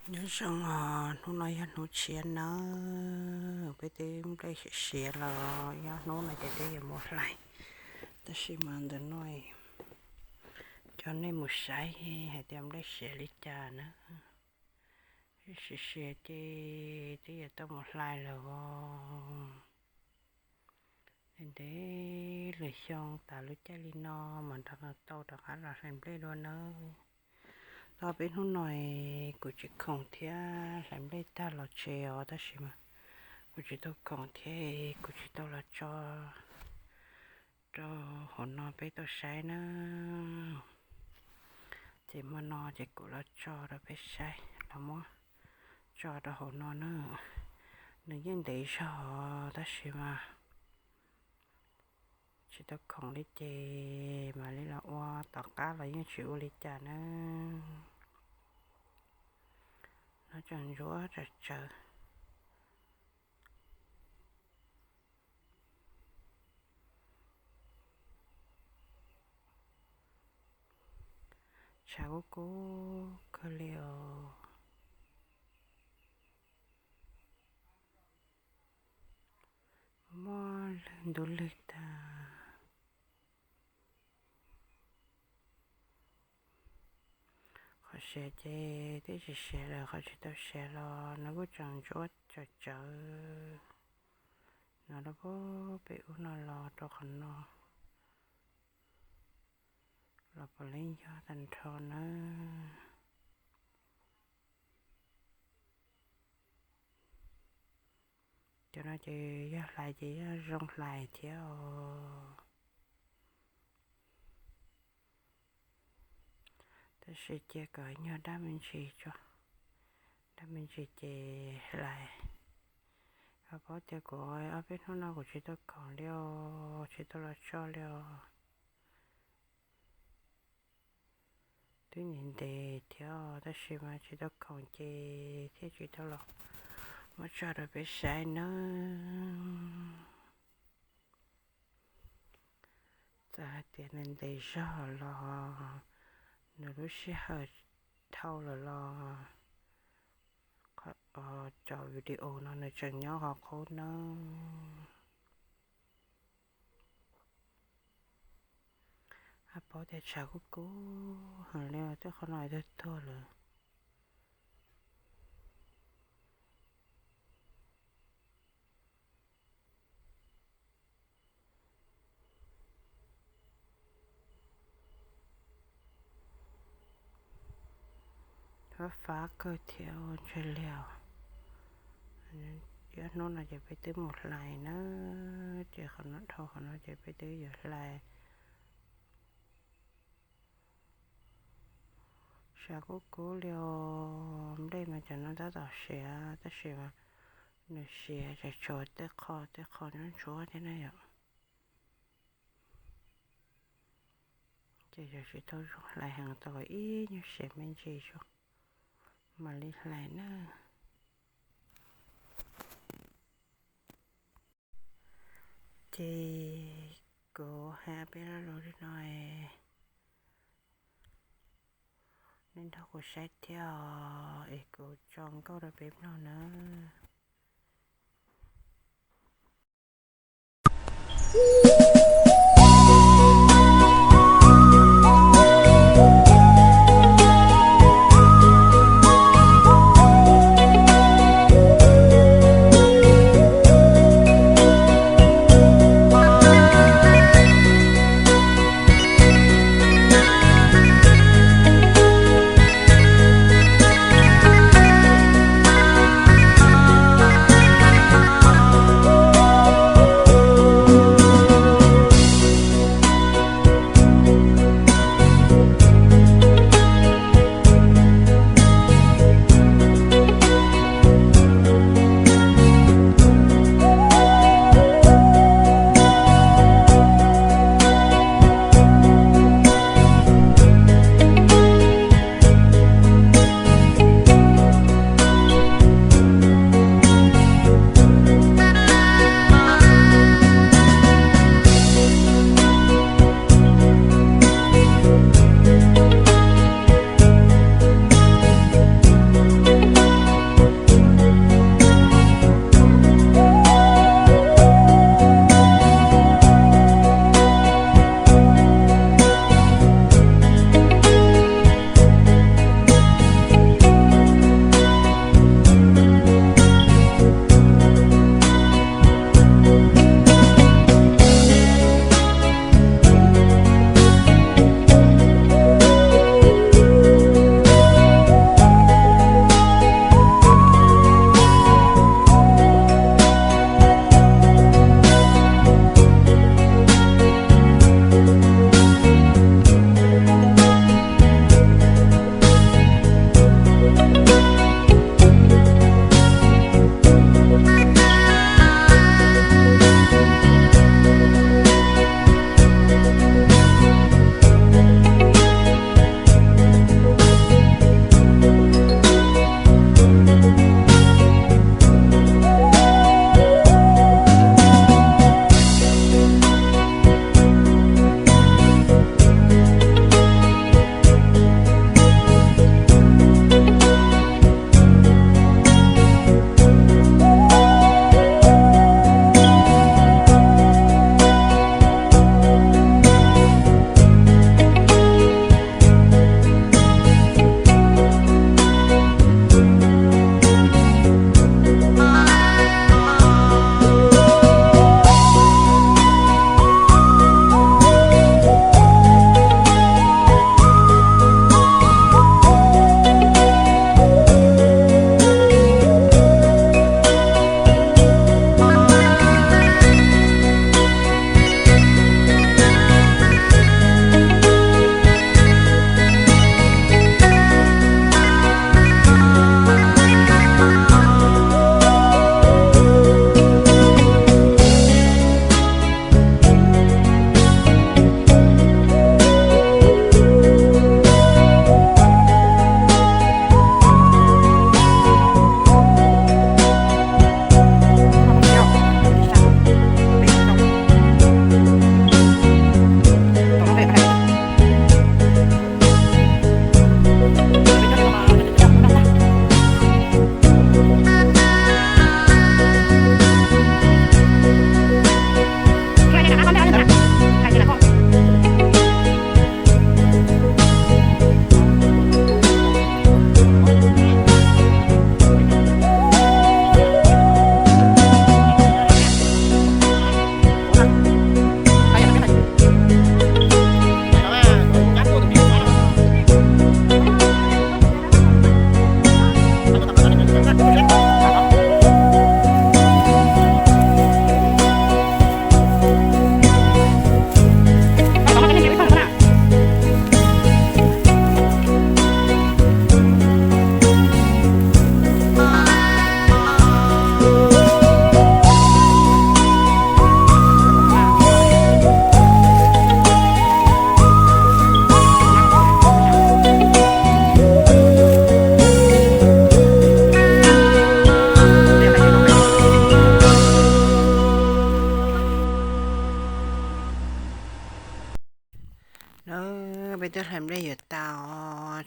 Nyob zoo os, hnub no yog hnub tshiab nawb, peb twb nplej siav siav los yog hnub no ces twb yuav mus hlais. Tab sis mas ntawm no coj nej mus saib hais tias nplej siav li cas na. Siav siav ces twb yuav tau mus hlais lawm os. Ntev ntev lwm xyoo tas lub caij li no mam nrog no tau rov qab los hlais nplej dua nawb. Tau peb hnub no kuv tsis khoom thiab, hlais nplej tag los tsev os, tab sis mas kuv tsis tau khoom thiab kuv tsis tau los tso rau hauv no peb tau saib na. Ces hmo no ces kuv los tso rau peb saib, los muab tso rau hauv no na. Nws yeej ntev zog tab sis mas tsis tau khoom li ces mam li los ua, tom qab los yeej tsis ua li cas na. No tseem ntsuab tsawv tsawv. Tshav kub kub kawg li os. Muaj lwg ntuj lwg tag. Qhov siav ces twb tsis siav lawm, qhov tsis tau siav los no kuj tseem ntsuab tsawv tsawv. No rau pem ub no los rau qhov no los puav leej yog tag nrho nawb. Cov no ces yog hlais ces yog zoo hlais thiab os. Tab sis cia kom nyuag dab me ntsis tso, dab me ntsis ces hlais. Ho paub tias kuv ob peb hnub no kuv tsis tau khoom li os, tsis tau los tso li os. Twb ntev ntev thiab tab sis mas tsis tau khoom ces thiaj tsis tau los muab tso rau peb saib nawb. Txawm hais tias nws ntev zog los nws lub sij hawm dhau lawm los cov video no nws tseem nyob qhov qub nawb. Hab paub tias tshav kub kub heev li, twb qhov no tuag tuag lawm. Fab fab kawg thiab ua ntseg liag. Ib hnub no ces peb twb mus hlais na, ces qhov no dhau qhov no ces peb twb yuav hlais. Tshav kub kub li os, nplej mas cov no tab tom siav tab sis mas nws siav tsam tshuav tej qho tej qho nyob ntsuab thiab na yom. Ces yog tsis tau zoo hlais heev, tau ib nyuag siav me ntsis tso mam li hlais na. Ces kuv hais peb lo lus li no, nej nrog kuv saib thiab os, es kuv tso nkauj rau peb mloog nawb.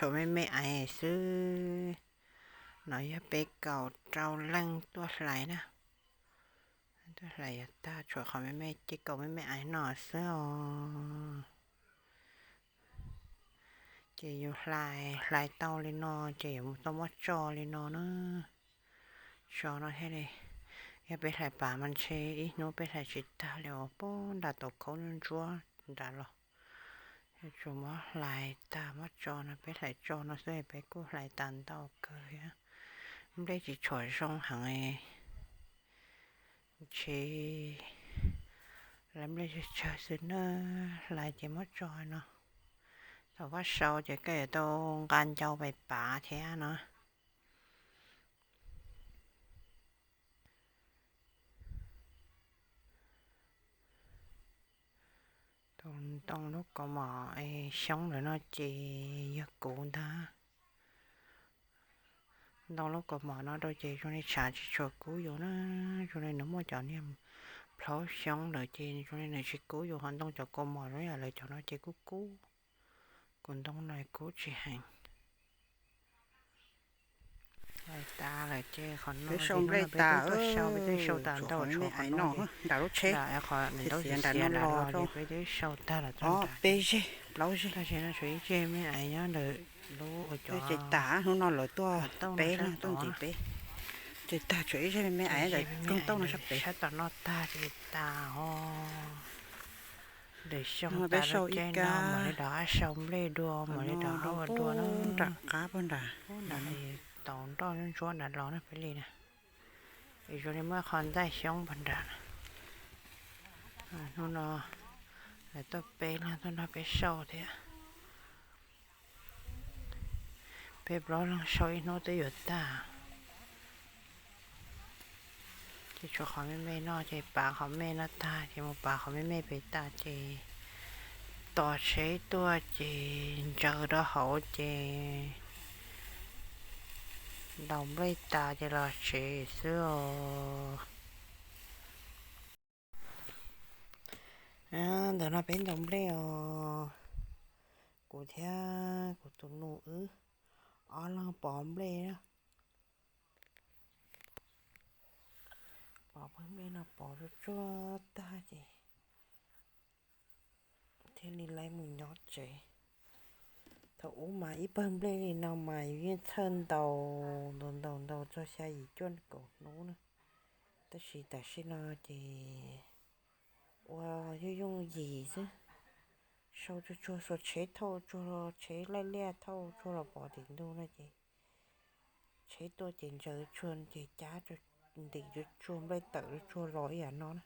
tshuav me me aiv xwb. No yog peb kaum rau leej tuaj hlais na. Tuaj hlais yuav tag, tshuav qhov me me ces kaum me me aiv no xwb os. Ces yus hlais, hlais tau li no ces yuav mus tau muab tso li no na. Tso no thiaj li, yog peb hlais pav mas ntshe ib hnub peb hlais tsis tag li os, puag nram tau khaub ntsuab nrad los. Yuav tsum muab hlais tag muab tso no, peb hlais tso no xwb peb kuj hlais tau ntau kawg thiab. Nplej tsis tshua zoo heev, ntshe lawv nplej tsawg tsawg xwb na. Hlais ces muab tso no. Thaum koj sau ces koj yuav tau nqa ncau pes pav thiab no. Tus ntoo lub kaus mom xyoob lawm no ces yog kub ntag. Ntoo lub kaus mom no rau ces zoo li tshav tsis tshua kub yus na, zoo li nws muaj cov niag plhaub xyoob lawm ces zoo li nws tsis kub yus, ho ntoo cov kaus mom zoo yam lawv cov no ces kub kub. Kuv ntoo no kub tsis heev. Hlais tas lawm ces qhov no sau nplej tas, peb twb sau tas ntau tshuav qhov no nram lub tsheb, qhov ntaub xiav nram no los ces peb twb sau tag lawm. Ob peb zeg plaub zeg, tab sis no tshuav ib zeg me aiv nyob ntawm lub ua cov tsev tas. Hnub no lawv tuaj peb leeg tuaj ntim peb, ces tag tshuav ib zeg me me aiv ntawm koog tauj no sab pem. Sab tom no tag ces tas os. Lwm xyoo peb tas lub tsheb no mam li rov qab sau nplej dua, mam li rov qab ua dua na. Nram qab puag nram, tau nroj ntsuab nrad los na peb li na. Es zoo li muaj qhov ntxaij xyoob puag nram. Hnub no lawv tuaj peb leeg tuaj nrog peb sau thiab. Peb plaub leeg sau ib hnub twb yuav tag. Ces tshuav qhov me me no ces pav qhov me no tag ces mus pav qhov me me pem tas ces tos tsheb tuaj ces ntsaws rau hauv ces ntaus nplej tas ces los tsev xwb os. Ntawm no peb ntaus nplej os. Kuv thiab kuv tus nus wb ob leeg pov nplej na. Pov nplej no pov tsuag tsuag tag ces thiaj li lawv mus nyob tsev. Thaum ub mas ib pawg nplej li no mas yus yeej txhawj ntaus ntaus ntaus ntaus txog xya yim cuaj kaum hnub na. Tab sis tam sim no ces ua yooj yooj yim xwb. Sau tsuag tsuag xuas tsheb thauj tsuag, tsheb laij liaj thauj tsuag los pov tim ntug no ces tsheb tuaj ces ntsaws tsuag ces cab ntim tsuag tsuag nplej tawm tsuag tsuag los ib yam no na.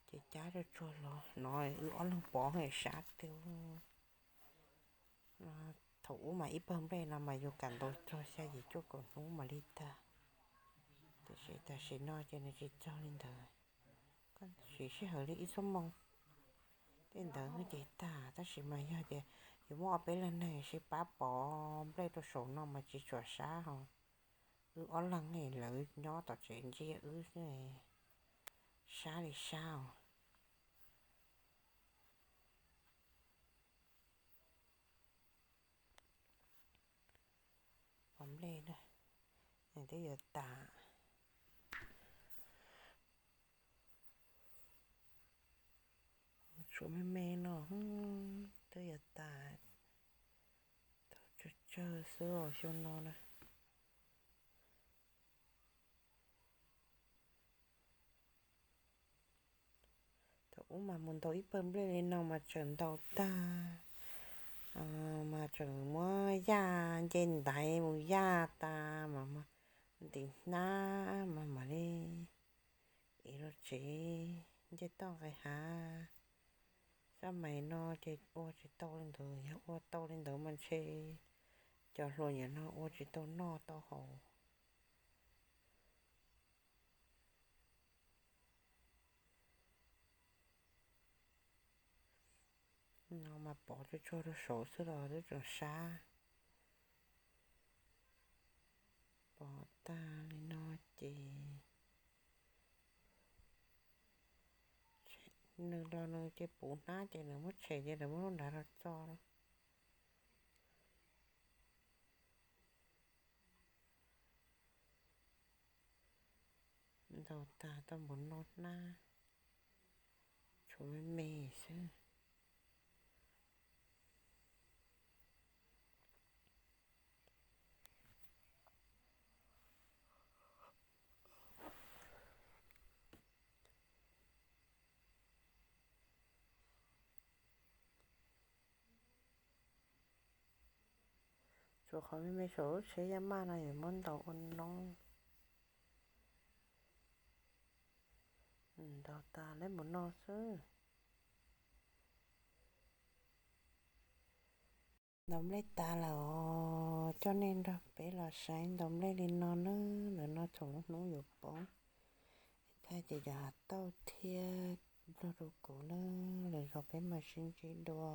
Ces cab tsuag tsuag los no wb ob leeg pov sab tiag. Thaum ub mas ib pawg nplej no mas yus kam ntaus txog xya yim cuaj kaum hnub mam li tag. Tiam sis tam sim no ces nws tsis txog li ntawd. Koj siv sij hawm li ib xuab moos tej ntawd ces tag, tab sis mas yog tias yus muaj ob peb leeg neeg sib pab pov nplej rau saum no mas tsis tshua sab ho. Wb ob leeg lawv nyob tom tsev ntsia wb xwb, sab li sab os. Pov nplej na, nws twb yuav tas. Tshuav me me no twb yuav tas, tau tsawg tsawg xwb os xyoo no na. Thaum ub mas mus ntaus ib pawg nplej li no mas tseem ntaus tag, mas tseem muab yaj nce ntaiv mus yaj tas mas ntim hnab mas mam li ev los tsev nce toj nqis hav. Xab mais no ces ua tsis tau li ntawd, yog ua tau li ntawd mas ntshe cov hluas nim no ua tsis tau noj tau haus. No mas pov tsuag tsuag rau saud xwb los twb tseem sab. Pov tag li no ces nws los nws ces puv hnab ces nws muab tshem ces nws muab lub nrad los txo lawm. Ntaus tas tau npaum no hnab, tshuav me me xwb. Tshuav qhov me me saum lub tsheb yaj maj no yuav muab ntaus ua noob. Ntaus tas lawm npaum no xwb. Ntaus nplej tas lawm os, coj nej nrog peb los saib ntaus nplej li no na. Ntawm no thaum lub hnub yuav poob, thaij ces cov hav tauj thiab nplog rau kuv na. Lwm zaus peb mam sib ntsib dua.